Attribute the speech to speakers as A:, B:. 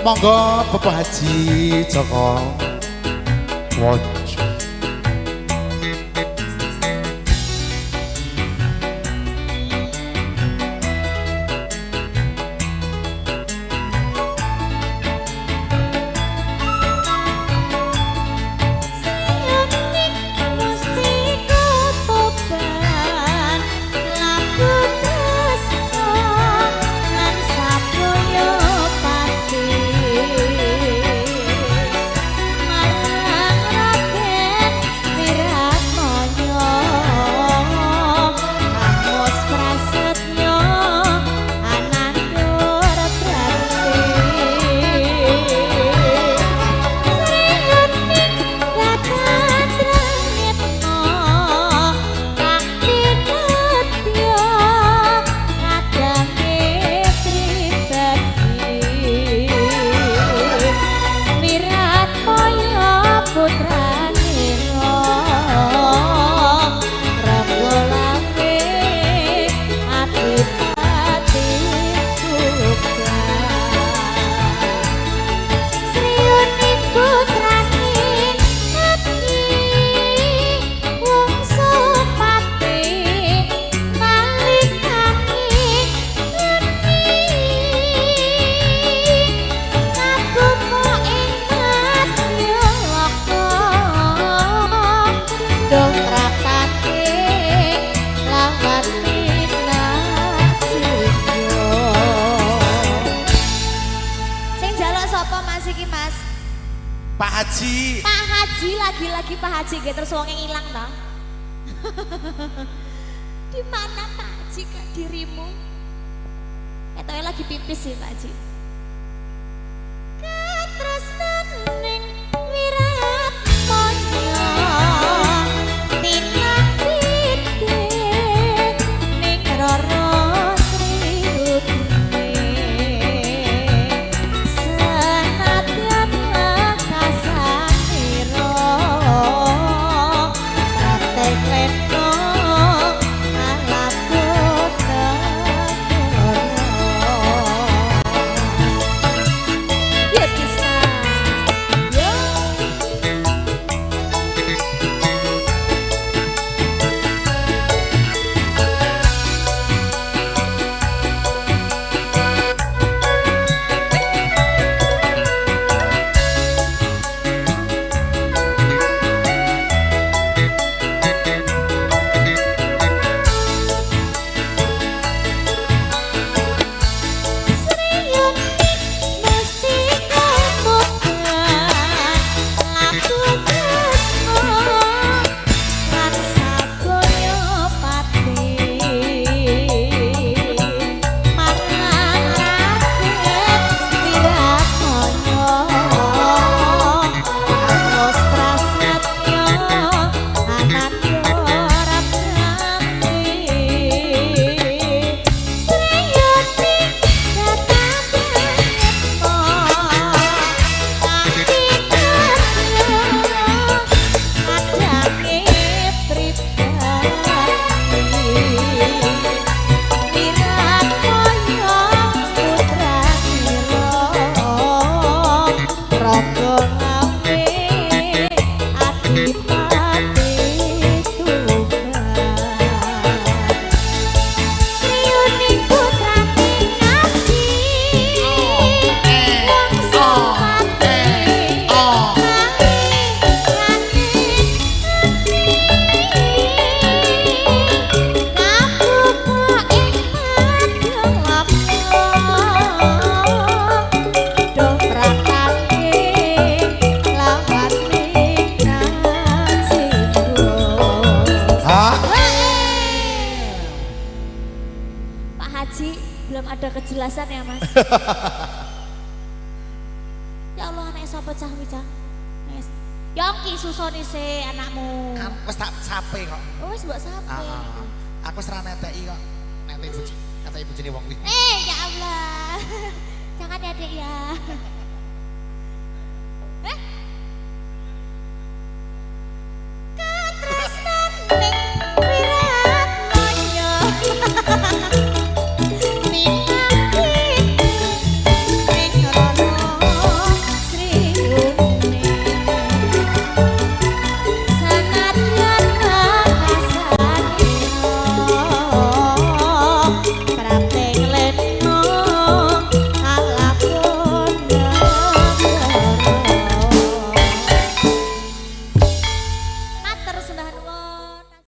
A: Monggo Bapak Haji Joko Wonjo. Pak Haji.
B: Pak Haji lagi-lagi Pak Haji nggih terus wonge ilang ta. Di mana Pak Haji ke dirimu? Ketoke lagi pipis sih Pak Haji. Katresnan ning wiratmaya tinah titi ning rara kejelasan ya Mas. Ya Allah anak sapa cah kuwi cah. Wis. Yongki susoni se anakmu.
A: Wis tak sape kok.
B: Oh wis mbok sape.
A: Heeh. Aku wis ra neteki kok. Neteki bojo, neteki bojone wong kuwi.
B: Ya Allah. Jangan ya Dek ya.